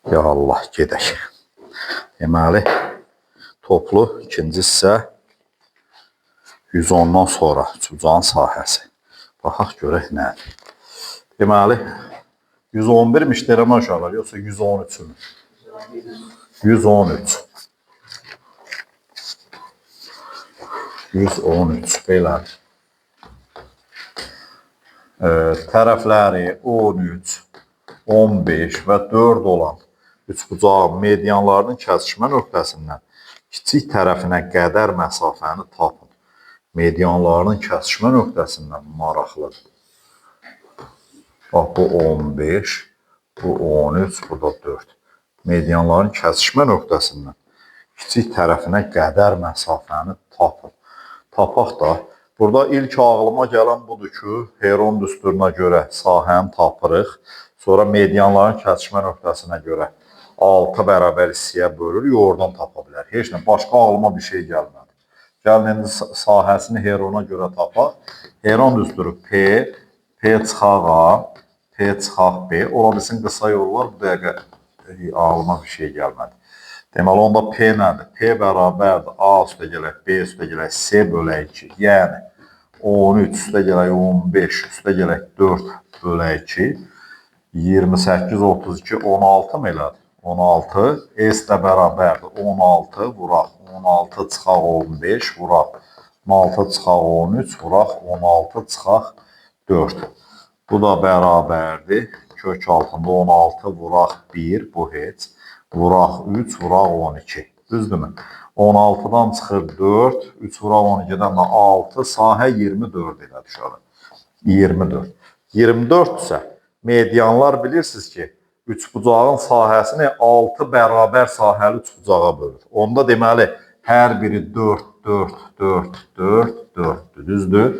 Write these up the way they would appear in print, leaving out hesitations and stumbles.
Ya Allah, gedək. Deməli, toplu ikinci hissə 110-dan sonra üçbucağın sahəsi. Baxaq görək nədir. Deməli, 111-miş deyirəm uşaqlar, yoxsa 113-mü? 113. 113 belədir. Tərəfləri 13, 15 və 4 olan üçbucağın medianlarının kəsişmə nöqtəsindən kiçik tərəfinə qədər məsafəni tapın. Medianlarının kəsişmə nöqtəsindən maraqlıdır. Bax, bu 15, bu 13, bu da 4. Medianların kəsişmə nöqtəsindən kiçik tərəfinə qədər məsafəni tapın. Tapaq da. Burada ilk ağlıma gələn budur ki, Heron düsturuna görə sahəni tapırıq. Sonra medianların kəsişmə nöqtəsinə görə 6 bərabər hissəyə bölürük, oradan tapa bilər. Heç nə, başqa ağlıma bir şey gəlmədi. Gəlin indi sahəsini Herona görə tapaq. Heron düsturu P, P çıxaq A, P çıxaq B. Ola bilsin qısa yollar, bu dəqiqə ağlıma bir şey gəlmədi. Deməli, onda P nədir? P bərabərdir A üstə gələk, B üstə gələk, C bölək 2. Yəni, 13 üstə gələk, 15 üstə gələk, 4 bölək 2. 28, 32, 16 mı elədi? 16. S də bərabərdir. 16 vuraq. 16 çıxaq 15 vuraq. 16 çıxaq 13 vuraq. 16 çıxaq 4. Bu da bərabərdir. Kök altında 16 vuraq 1, bu heç. Vuraq 3, vuraq 12. Düzdürmü? 16-dan çıxır 4, 3 vuraq 12-dən də 6, sahə 24 elədi uşaqlar. 24. 24 isə medianlar bilirsiniz ki, üçbucağın sahəsini 6 bərabər sahəli üçbucağa bölür. Onda deməli, hər biri 4, 4, 4, 4, 4-dür. Düzdür?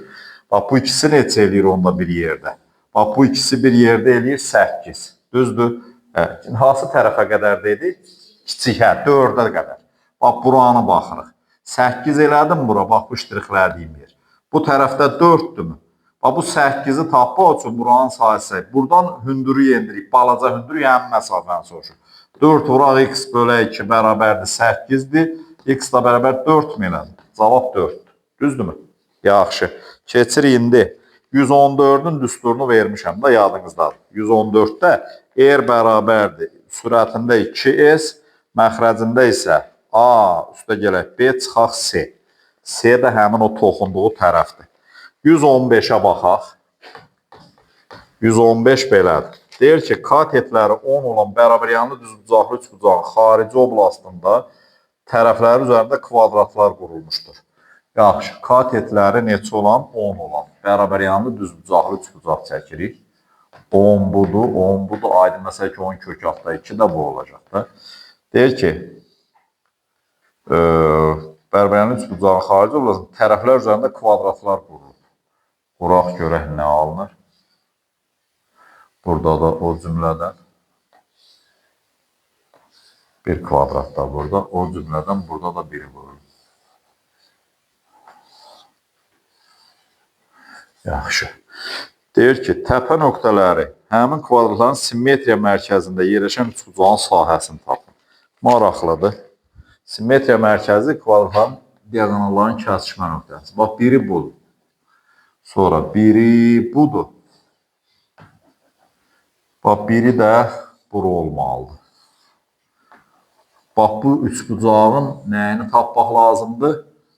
Bax, bu ikisi neçə eləyir onda bir yerdə? Bax, bu ikisi bir yerdə eləyir 8. Düzdür? Hə, hansı tərəfə qədər dedik? Kiçik, hə, 4-ə qədər. Bax, buranı baxırıq. 8 elədim bura, bax, bu ştrixlədiyim yer. Bu tərəfdə 4-dürmü? Bax, bu 8-i tapmaq üçün buranın sahəsi. Buradan hündürü endirik. Balaca hündürü, yəni məsafəni soruşur. 4 vuraq x bölək 2 bərabərdir 8-dir. X da bərabər 4 mü elədi? Cavab 4-dür. Düzdürmü? Yaxşı. Keçirik indi. 114-ün düsturunu vermişəm da yadınızdadır. 114-də R bərabərdir. Sürətində 2S, məxrəcində isə A üstə gələk B çıxaq C. C də həmin o toxunduğu tərəfdir. 115-ə baxaq. 115 belədir. Deyir ki, katetləri 10 olan bərabəryanlı düzbucaqlı üçbucağın xarici oblastında tərəfləri üzərində kvadratlar qurulmuşdur. Yaxşı, katetləri neçə olan? 10 olan. Bərabəryanlı düzbucaqlı üçbucaq çəkirik. 10 budur, 10 budur. Aydın məsələ ki, 10 kök altda 2 də bu olacaq da. Deyir ki, bərabəryanlı üçbucağın xarici oblastında tərəflər üzərində kvadratlar qurulub. Quraq görək nə alınır. Burada da o cümlədən bir kvadrat da burada. O cümlədən burada da biri vurulur. Yaxşı. Deyir ki, təpə nöqtələri həmin kvadratların simmetriya mərkəzində yerləşən üçbucağın sahəsini tapın. Maraqlıdır. Simmetriya mərkəzi kvadratların diaqonalların kəsişmə nöqtəsi. Bax, biri budur. Sonra biri budur. Bax, biri də bura olmalıdır. Bax, bu üçbucağın nəyini tapmaq lazımdır?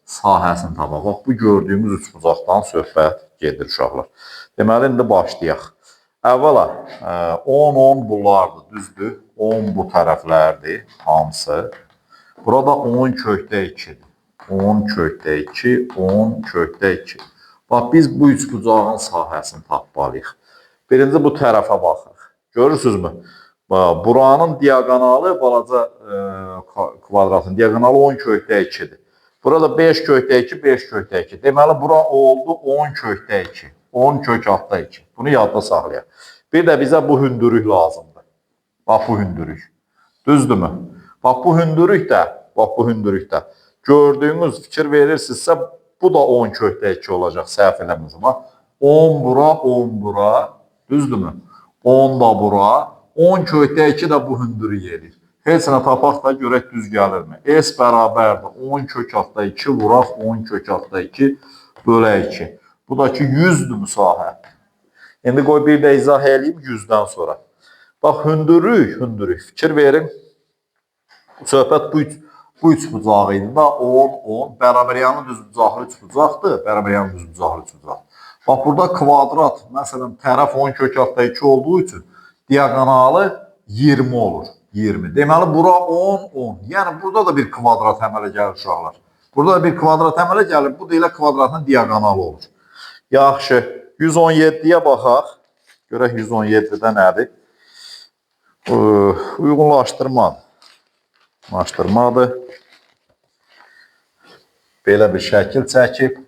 Sahəsini tapmaq. Bax, bu gördüyümüz üçbucaqdan söhbət gedir uşaqlar. Deməli, indi başlayaq. Əvvəla, 10-10 bunlardır, düzdür? 10 bu tərəflərdir, hamısı. Burada 10 kökdə 2-dir. 10 kökdə 2, 10 kökdə 2. Bax, biz bu üçbucağın sahəsini tapmalıyıq. Birinci bu tərəfə baxırıq. Görürsünüzmü? Buranın diaqonalı, balaca kvadratın diaqonalı 10 kökdə 2-dir. Burada 5 kökdə 2, 5 kökdə 2. Deməli, bura oldu 10 kökdə 2. 10 kök altda 2. Bunu yadda saxlayaq. Bir də bizə bu hündürlük lazımdır. Bax, bu hündürlük. Düzdürmü? Bax, bu hündürlük də, bax, bu hündürlük də. Gördüyünüz fikir verirsinizsə, bu da 10 kökdə 2 olacaq, səhv eləmirəm. Bax, 10 bura, 10 bura. Düzdürmü? 10 da bura. 10 kökdə 2 də bu hündürlük eləyir. Heç nə tapaq da görək düz gəlirmi? S bərabərdir 10 kök altda 2 vuraq 10 kök altda 2 bölə 2. Bu da ki 100-dür sahə. İndi qoy bir də izah eləyim 100-dən sonra. Bax hündürlük. Fikir verin. Söhbət bu üç bucağı idi da 10, 10. Bərabəryanlı düzbucaqlı üç bucaqdır. Bərabəryanlı düzbucaqlı üç bucaq. Bax burada kvadrat, məsələn tərəf 10 kök altda 2 olduğu üçün diaqonalı 20 olur. 20. Deməli bura 10, 10. Yəni burada da bir kvadrat əmələ gəlir uşaqlar. Burada da bir kvadrat əmələ gəlir. Bu da elə kvadratın diaqonalı olur. Yaxşı. 117-yə baxaq. Görək 117-də nədir? Uyğunlaşdırmadır. Uyğunlaşdırmadır. Belə bir şəkil çəkib.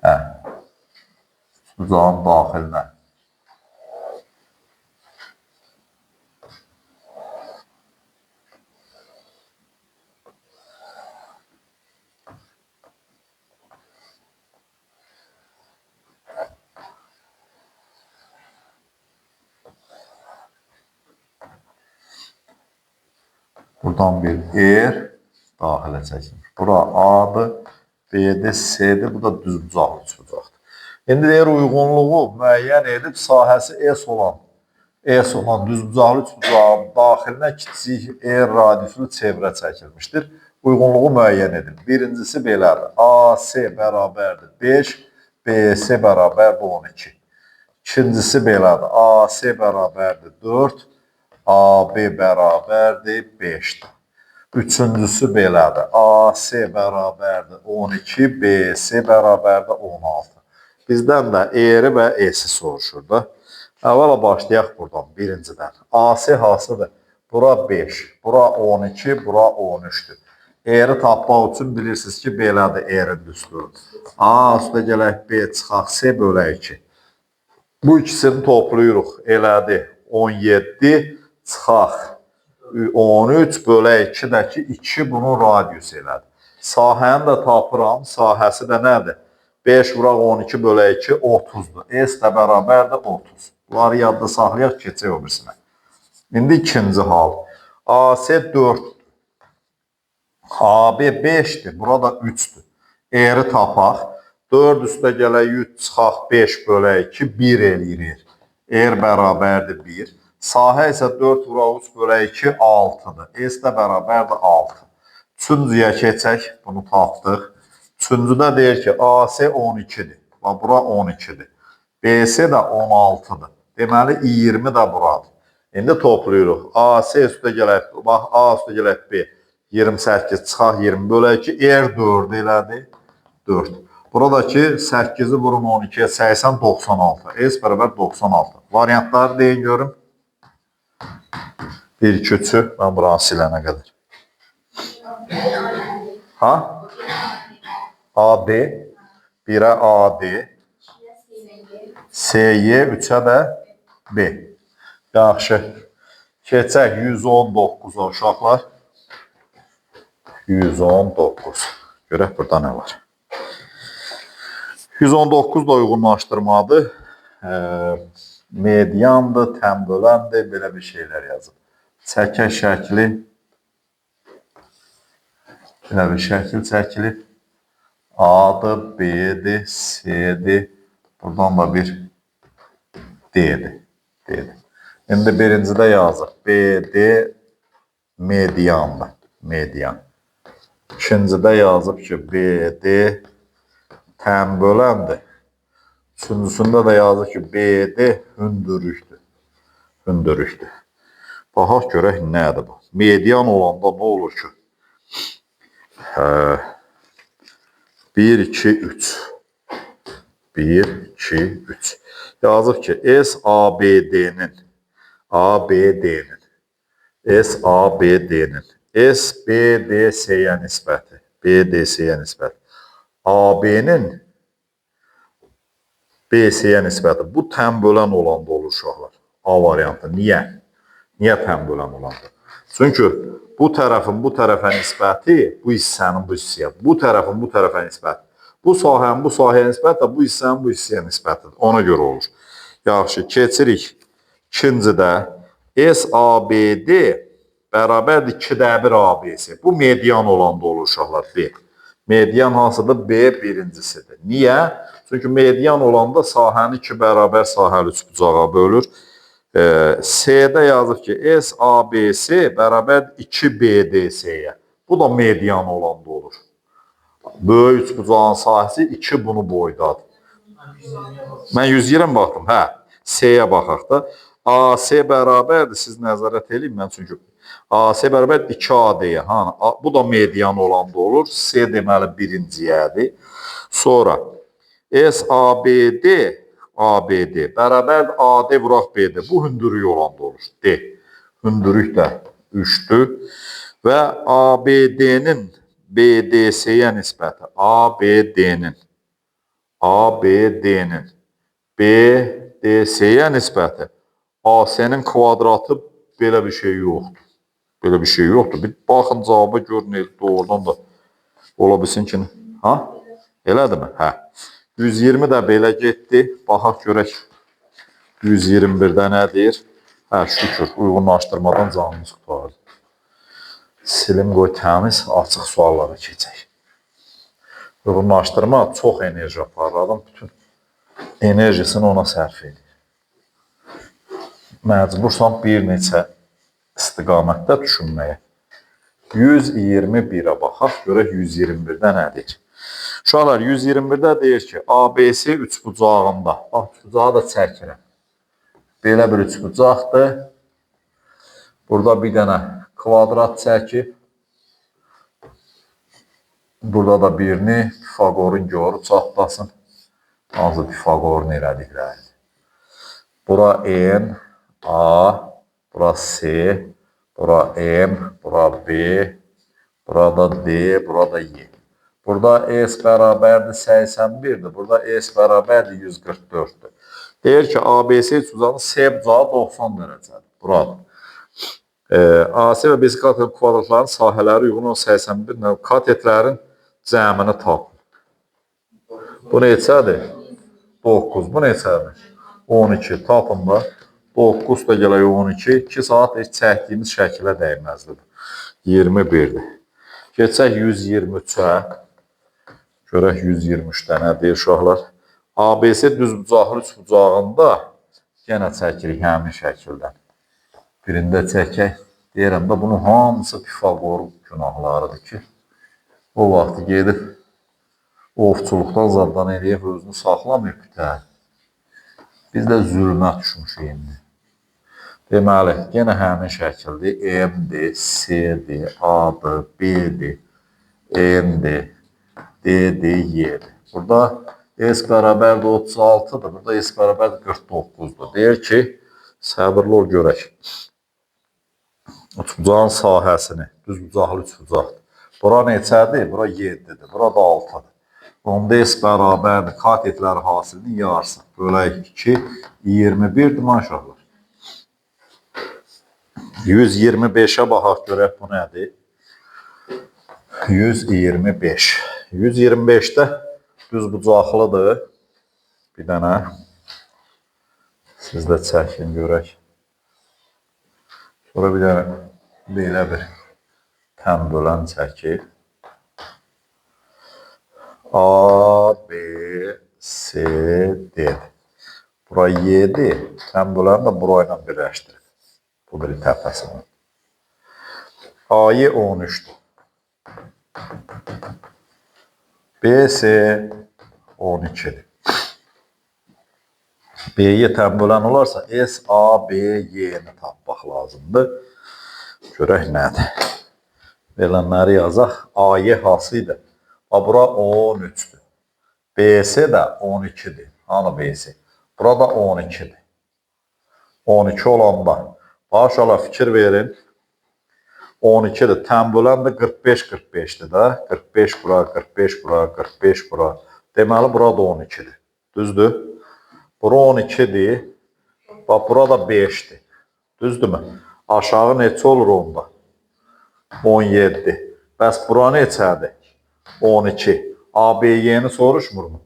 Hə. Bucağın daxilinə. Buradan bir R daxilə çəkilir. Bura A-dır, B-dir, C-dir. Bu da düzbucaqlı üçbucaqdır. İndi deyir uyğunluğu müəyyən edib sahəsi S olan düzbucaqlı üçbucağın daxilinə kiçik R radiuslu çevrə çəkilmişdir. Uyğunluğu müəyyən edin. Birincisi belədir. AC bərabərdir 5, BC bərabərdir 12. İkincisi belədir. AC bərabərdir 4, AB bərabərdir 5-dir. Üçüncüsü belədir. AC bərabərdir 12, BC bərabərdir 16. Bizdən də R-i və S-i soruşur da. Əvvəla başlayaq buradan, birincidən. AC hansıdır? Bura 5, bura 12, bura 13-dür. R-i tapmaq üçün bilirsiniz ki, belədir R-in düsturu. A üstə gələk B çıxaq C bölə 2. Bu ikisini toplayırıq. Elədir 17 çıxaq 13 bölə 2 də ki 2 bunun radiusu elədir. Sahəni də tapıram. Sahəsi də nədir? 5 vuraq 12 bölə 2 30-dur. S də bərabərdir 30. Bunları yadda saxlayaq, keçək o birisinə. İndi ikinci hal. AC 4-dür. AB 5-dir. Burada 3-dür. R-i tapaq. 4 üstə gələk 3 çıxaq 5 bölə 2 1 eləyir. R bərabərdir 1. Sahə isə 4 vuraq 3 bölə 2 6-dır. S də bərabərdir 6. Üçüncüyə keçək. Bunu tapdıq. Üçüncüdə deyir ki, AC 12-dir. Bax, bura 12-dir. BC də 16-dır. Deməli, 20 də buradır. İndi toplayırıq. AC üstə gələk, bax, A üstə gələk B. 28 çıxaq 20 bölə 2. R 4 elədi. 4. Buradakı 8-i vurun 12-yə 80, 96. S bərabər 96. Variantları deyin görüm. 1, 2, 3-ü mən buranı silənə qədər. Ha? AD, 1-ə AD, SY, 3-ə də B. Yaxşı. Keçək 119-a uşaqlar. 119. Görək burada nə var. 119 da uyğunlaşdırmadır. Mediandır, tənböləndir, belə bir şeylər yazıb. Çəkə şəkli, belə bir şəkil çəkilib. A-dır, B-dir, C-dir. Buradan da bir D-dir. D-dir. İndi birincidə yazıq. B, D mediandır. Median. İkincidə yazıb ki, B, D tənböləndir. Üçüncüsündə də yazıb ki, B, D hündürlükdür. Hündürlükdür. Baxaq görək nədir bu. Median olanda nə olur ki? 1, 2, 3. 1, 2, 3. Yazıb ki, S, A, B, D-nin A, B, D-nin S, A, B, D-nin S, B, D, C-yə nisbəti. B, D, C-yə nisbəti. A, B-nin B, C-yə nisbəti. Bu tənbölən olanda olur uşaqlar. A variantı. Niyə? Niyə tənbölən olanda? Çünki bu tərəfin bu tərəfə nisbəti, bu hissənin bu hissəyə, bu tərəfin bu tərəfə nisbəti, Bu sahənin bu sahəyə nisbəti də bu hissənin bu hissəyə nisbətidir. Ona görə olur. Yaxşı, keçirik. İkincidə SABD bərabərdir 2-də 1 ABC. Bu median olanda olur uşaqlar, B. Median hansıdır? B birincisidir. Niyə? Çünki median olanda sahəni 2 bərabər sahəli üçbucağa bölür. C-də yazır ki, SABC bərabərdir 2BDC-yə. Bu da median olanda olur. Böyük üçbucağın sahəsi 2 bunu boydadır. Mən 120 baxdım, hə. C-yə baxaq da. AC bərabərdir, siz nəzarət eləyin mən çünki AC bərabərdir 2AD-yə. Bu da median olanda olur. C deməli birinciyədir. Sonra SABD ABD bərabərdir AD vuraq BD. Bu hündürlük olanda olur. D. Hündürlük də 3-dür. Və ABD-nin BDC-yə nisbəti ABD-nin BDC-yə nisbəti AC-nin kvadratı belə bir şey yoxdur. Belə bir şey yoxdur. Bir baxın cavaba görün, doğrudan da ola bilsin ki, ha? Elədirmi? Hə. 120 də belə getdi. Baxaq görək 121-də nə deyir? Hə, şükür, uyğunlaşdırmadan canımız qurtardı. Silim qoy təmiz, açıq suallara keçək. Uyğunlaşdırma çox enerji aparır. Adam bütün enerjisini ona sərf edir. Məcbursan bir neçə istiqamətdə düşünməyə. 121-ə baxaq, görək 121-də nə deyir. Uşaqlar, 121-də deyir ki, ABC üçbucağında, bax, üçbucağı da çəkirəm. Belə bir üçbucaqdır. Burada bir dənə kvadrat çəkib. Burada da birini Pifaqorun goru çatlasın. Hansı Pifaqorun elədikləridir. Bura N, A, bura C, bura M, bura B, burada D, burada Y. Burada S bərabərdir 81-dir. Burada S bərabərdir 144-dür. Deyir ki, ABC üçbucağının C bucağı 90 dərəcədir. Buradır. AC və BC katet kvadratlarının sahələri uyğun olan 81 katetlərin cəmini tapın. Bu neçədir? 9. Bu neçədir? 12. Tapın da. 9 da gələk 12. 2 saat heç çəkdiyimiz şəkilə dəyməzdi. 21-dir. Keçək 123-ə. Görək 123-də nə deyir uşaqlar? ABC düzbucaqlı üçbucağında yenə çəkirik həmin şəkildən. Birində çəkək. Deyirəm də bunun hamısı Pifaqor günahlarıdır ki, o vaxtı gedib ovçuluqdan zaddan eləyib özünü saxlamayıb bitər. Biz də zülmə düşmüşük indi. Deməli, yenə həmin şəkildir. M-dir, C-dir, A-dır, B-dir, N-dir, D-dir, Y-dir. Burada S bərabərdir 36-dır. Burada S bərabərdir 49-dur. Deyir ki, səbirli ol görək. Üçbucağın sahəsini, düzbucaqlı üçbucaqdır. Bura neçədir? Bura 7-dir. Bura da 6-dır. Onda S bərabərdir katetlər hasilinin yarısı. Bölək 2, 21-dir maşallah. 125-ə baxaq görək bu nədir? 125. 125-də düzbucaqlıdır. Bir dənə. Siz də çəkin görək. Sonra bir dənə belə bir tən bölən çəkib. A, B, C, D. Bura Y-dir. Tən böləni də bura ilə birləşdirib. Bu biri təpəsindən. AY 13-dür. BC 12-dir. B-yə tən bölən olarsa S, A, B, Y-ni tapmaq lazımdır. Görək nədir. Verilənləri yazaq. AY hansı idi? Bura 13-dür. BC də 12-dir. Hanı BC? Burada 12-dir. 12 olanda. Maşallah fikir verin. 12-dir. Tən bölən də 45 45-dir də. 45 bura, 45 bura, 45 bura. Deməli bura da 12-dir. Düzdür? Bura 12-dir. Bax bura da 5-dir. Düzdürmü? Aşağı neçə olur onda? 17. Bəs bura neçədir? 12. ABY-ni soruşmurmu?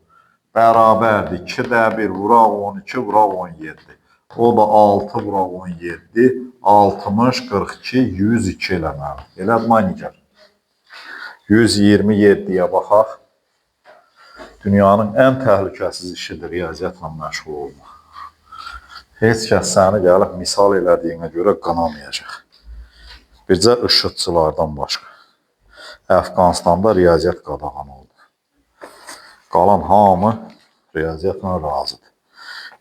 Bərabərdir. 2 də 1 vuraq 12 vuraq 17. O da 6 vuraq 17, 60, 42, 102 eləməli. Elədir, Manicar? 127-yə baxaq. Dünyanın ən təhlükəsiz işidir riyaziyyatla məşğul olmaq. Heç kəs səni gəlib misal elədiyinə görə qınamayacaq. Bircə IŞİD-çilərdən başqa. Əfqanistanda riyaziyyat qadağan oldu. Qalan hamı riyaziyyatla razıdır.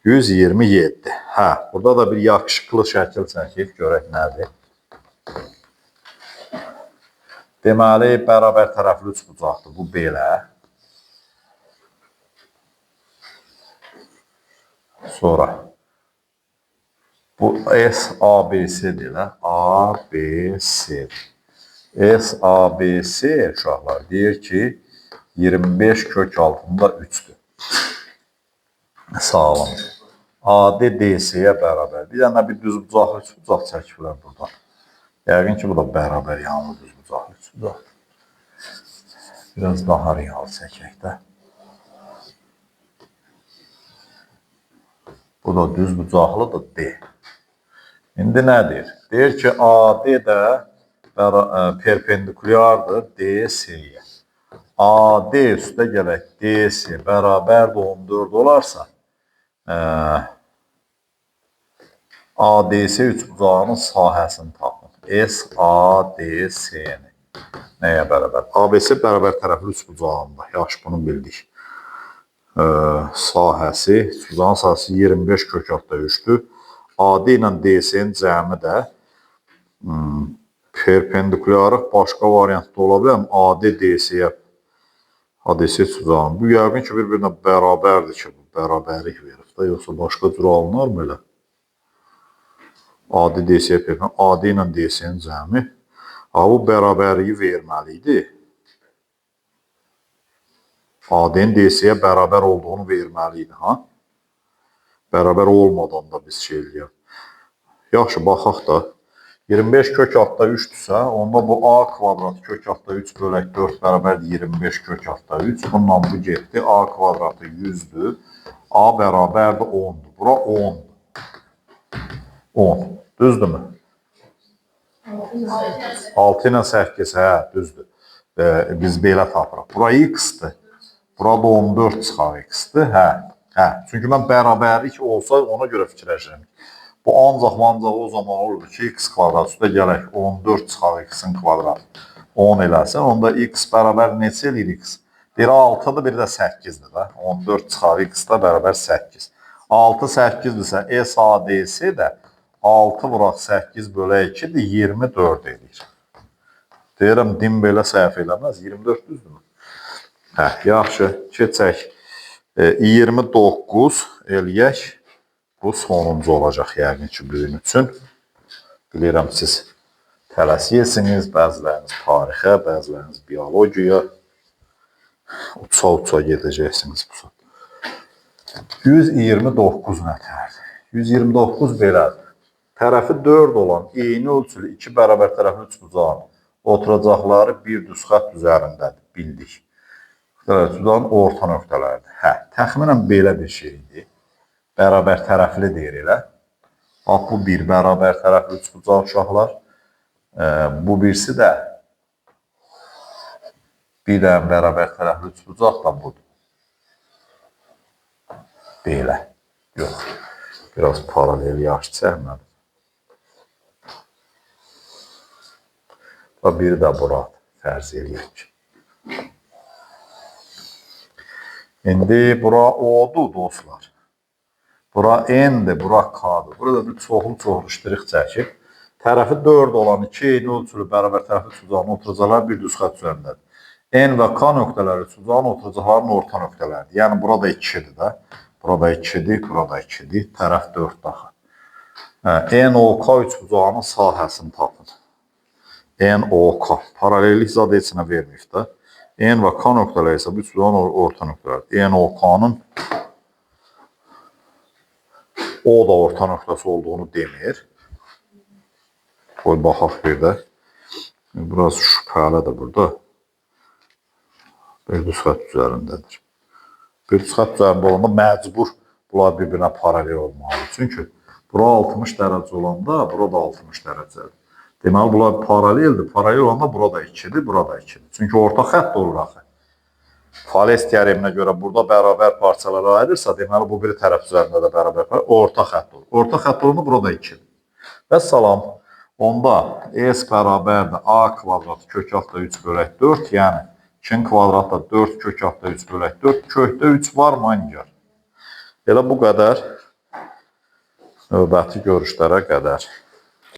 127. Hə, burada da bir yakışıqlı şəkil çəkib, görək nədir. Deməli, bərabər tərəfli üçbucaqdır. Bu belə. Sonra bu SABC-dir elə. ABC. SABC uşaqlar deyir ki 25 kök altında 3-dür. Sağlam. AD DC-yə bərabər. Bir dənə bir düzbucaqlı üçbucaq çəkiblər buradan. Yəqin ki, bu da bərabər yanlı düzbucaqlı üçbucaqdır. Biraz daha real çəkək də. Bu da düzbucaqlıdır D. İndi nə deyir? Deyir ki, AD də perpendikulyardır DC-yə. AD üstə gələk DC bərabərdir 14 olarsa, ADC üçbucağının sahəsini tapın. SADC-ni. Nəyə bərabər? ABC bərabər tərəfli üçbucağında. Yaxşı, bunu bildik. Sahəsi, üçbucağın sahəsi 25 kök altda 3-dür. AD ilə DC-nin cəmi də perpendikulyarıq başqa variantda ola bilər. AD DC-yə ADC üçbucağının. Bu yəqin ki, bir-birinə bərabərdir ki, bu bərabərlik verib də, yoxsa başqa cür alınarmı elə? AD DC-yə perpendikulyar, AD ilə DC-nin cəmi. Ha, bu bərabərliyi verməli idi. AD-nin DC-yə bərabər olduğunu verməli idi, ha? Bərabər olmadan da biz şey eləyək. Yaxşı, baxaq da. 25 kök altda 3-dürsə, onda bu A kvadrat kök altda 3 bölək 4 bərabərdir 25 kök altda 3. Bununla bu getdi. A kvadratı 100-dür. A bərabərdir 10-dur. Bura 10-dur. 10. Düzdürmü? 6 ilə 8, hə, düzdür. Biz belə tapırıq. Bura x-dir. Burada 14 çıxar x-dir. Hə, hə. Çünki mən bərabərlik olsa ona görə fikirləşirəm. Bu ancaq o zaman olurdu ki, x kvadrat üstə gələk 14 çıxar x-in kvadratı 10 eləsin. Onda x bərabər neçə eləyir x? Biri 6-dır, biri də 8-dir də. 14 çıxar x də bərabər 8. 6 8-dirsə SADC də 6 vuraq 8 bölək 2-dir, 24 eləyir. Deyirəm, din belə səhv eləməz. 24 düzdürmü? Hə, yaxşı, keçək. 29 eləyək. Bu sonuncu olacaq yəqin ki, bu gün üçün. Bilirəm siz tələsirsiniz, bəziləriniz tarixə, bəziləriniz biologiyaya. Uça-uça gedəcəksiniz bu saat. 129 nətərdir? 129 belədir. Tərəfi 4 olan eyni ölçülü iki bərabər tərəfli üçbucağın oturacaqları bir düz xətt üzərindədir, bildik. Üçbucağın orta nöqtələridir. Hə, təxminən belə bir şeydir. Bərabər tərəfli deyir elə. Bax, bu bir bərabər tərəfli üçbucaq uşaqlar. Bu birisi də bir dənə bərabər tərəfli üçbucaq da budur. Belə. Yox. Biraz paralel yaxşı çəkmədim. Və biri də buradır. Fərz eləyək ki. İndi bura O-dur dostlar. Bura N-dir, bura K-dır. Burada bir çoxlu-çoxlu ştrix çəkib. Tərəfi 4 olan iki eyni ölçülü bərabər tərəfli üçbucağın oturacaqları bir düz xətt üzərindədir. N və K nöqtələri üçbucağın oturacaqlarının orta nöqtələridir. Yəni burada 2-dir də. Burada 2-dir, burada 2-dir. Tərəf 4 axı. NOK üçbucağının sahəsini tapın. NOK. Paralellik zad heç nə verməyib də. N və K nöqtələri isə bu üçbucağın orta nöqtələridir. NOK-nın O da orta nöqtəsi olduğunu demir. Qoy baxaq bir də. Biraz şübhəlidir burada. Bir düz xətt üzərindədir. Bir düz xətt üzərində olanda məcbur bunlar bir-birinə paralel olmalıdır. Çünki bura 60 dərəcə olanda, bura da 60 dərəcədir. Deməli, bunlar paraleldir. Paralel olanda bura da 2-dir, bura da 2-dir. Çünki orta xətt olur axı. Fales teoreminə görə burada bərabər parçalara ayrılırsa, deməli bu biri tərəf üzərində də bərabər parça, orta xətt olur. Orta xətt olanda burada 2-dir. Və salam. Onda S bərabərdir A kvadrat kök altda 3 bölək 4, yəni 2-nin kvadratı da 4 kök altda 3 bölək 4, kökdə 3 var mı Nigar? Elə bu qədər. Növbəti görüşlərə qədər.